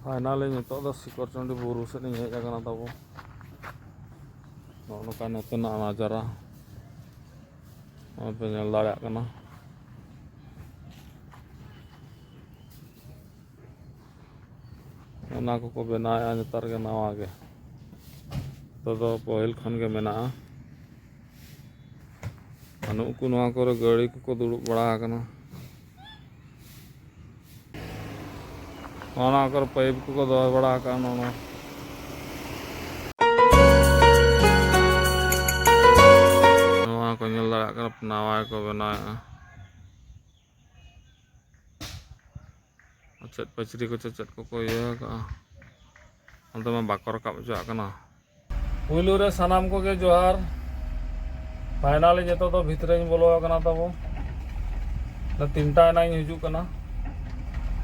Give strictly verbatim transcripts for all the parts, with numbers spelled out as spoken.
Finally ᱱᱤᱛᱚᱜ ᱫᱚ ᱥᱤᱠᱚᱨᱪᱚᱱᱰᱤ ᱵᱩᱨᱩ ᱥᱮᱫ ᱤᱧ ᱦᱮᱡ ᱟᱠᱟᱱᱟ ᱛᱟᱵᱚ᱾ ᱱᱚᱜᱼᱚ ᱱᱚᱝᱠᱟ ᱱᱚᱛᱮᱱᱟᱜ ᱱᱟᱡᱟᱨᱟ ᱱᱚᱜᱼᱚᱭ ᱯᱮ ᱧᱮᱞ ᱫᱟᱲᱮᱭᱟᱜ ᱠᱟᱱᱟ᱾ ᱚᱱᱟ ᱠᱚᱠᱚ ᱵᱮᱱᱟᱣᱮᱫᱼᱟ ᱱᱮᱛᱟᱨ ᱜᱮ ᱱᱟᱣᱟ ᱜᱮ᱾ ᱱᱤᱛᱚᱜ ᱫᱚ ᱯᱟᱹᱦᱤᱞ ᱠᱷᱚᱱ ᱜᱮ ᱢᱮᱱᱟᱜᱼᱟ᱾ ᱟᱨ ᱱᱩᱠᱩ ᱱᱚᱣᱟ ᱠᱚᱨᱮ ᱜᱟᱹᱲᱤ ᱠᱚᱠᱚ ᱫᱩᱲᱩᱵ ᱵᱟᱲᱟ ᱟᱠᱟᱱᱟ᱾ ᱚᱱᱟ ᱠᱚᱨᱮ ᱯᱟᱭᱤᱯ ᱠᱚᱠᱚ ᱫᱚᱦᱚ ᱵᱟᱲᱟ ᱟᱠᱟᱫᱼᱟ᱾ ᱱᱚᱣᱟ ᱱᱚᱣᱟ ᱠᱚ ᱧᱮᱞ ᱫᱟᱲᱮᱭᱟᱜ ᱠᱟᱱᱟ, ᱱᱟᱣᱟ ᱜᱮᱠᱚ ᱵᱮᱱᱟᱣᱮᱫᱼᱟ᱾ ᱪᱮᱫ ᱯᱟᱹᱪᱨᱤ ᱠᱚᱪᱚ ᱪᱮᱫ ᱠᱚᱠᱚ ᱤᱭᱟᱹ ᱟᱠᱟᱫᱼᱟ, ᱚᱱᱛᱮ ᱢᱟ ᱵᱟᱠᱚ ᱨᱟᱠᱟᱵ ᱦᱚᱪᱚᱣᱟᱜ ᱠᱟᱱᱟ᱾ ᱯᱩᱭᱞᱩ ᱨᱮ ᱥᱟᱱᱟᱢ ᱠᱚᱜᱮ ᱡᱚᱦᱟᱨ᱾ ᱯᱷᱟᱭᱱᱟᱞᱤ ᱱᱤᱛᱚᱜ ᱫᱚ ᱵᱷᱤᱛᱨᱤᱧ ᱵᱚᱞᱚ ᱟᱠᱟᱱᱟ ᱛᱟᱵᱚ᱾ ᱛᱤᱱᱴᱟ ᱮᱱᱟᱝ ᱤᱧ ᱦᱤᱡᱩᱜ ᱠᱟᱱᱟ,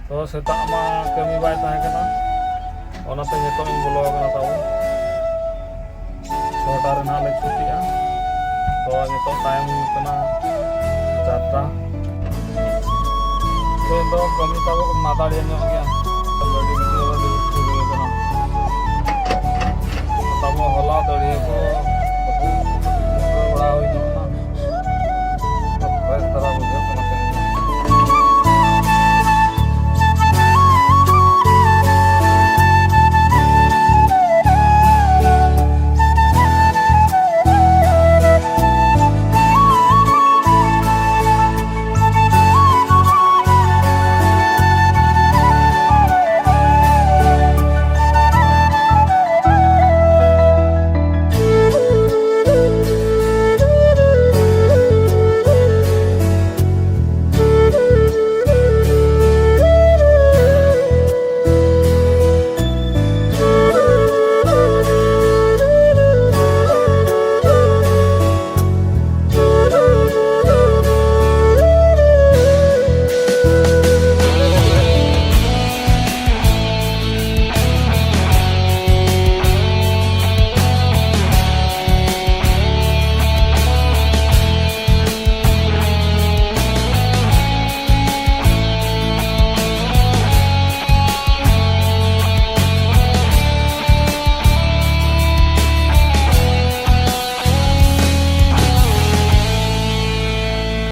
ᱛᱚ ᱥᱮᱛᱟᱜ ᱢᱟ ᱠᱟᱹᱢᱤ ᱵᱟᱭ ᱛᱟᱦᱮᱸ ᱠᱟᱱᱟ, ᱚᱱᱟᱛᱮ ᱱᱤᱛᱚᱜ ᱤᱧ ᱵᱚᱞᱚ ᱟᱠᱟᱱᱟ ᱛᱟᱵᱚ᱾ ᱪᱷᱚᱴᱟ ᱨᱮ ᱱᱟᱦᱟᱜ ᱞᱮ ᱪᱷᱩᱴᱤᱜᱼᱟ᱾ ᱛᱚ ᱱᱤᱛᱚᱜ ᱴᱟᱭᱤᱢ ᱦᱩᱭᱩᱜ ᱠᱟᱱᱟ ᱪᱟᱨᱴᱟ᱾ ᱛᱮᱦᱮᱧ ᱫᱚ ᱠᱟᱹᱢᱤ ᱛᱟᱵᱚ ᱢᱟᱫᱟᱲᱤᱭᱟᱹ ᱧᱚᱜ ᱜᱮᱭᱟ᱾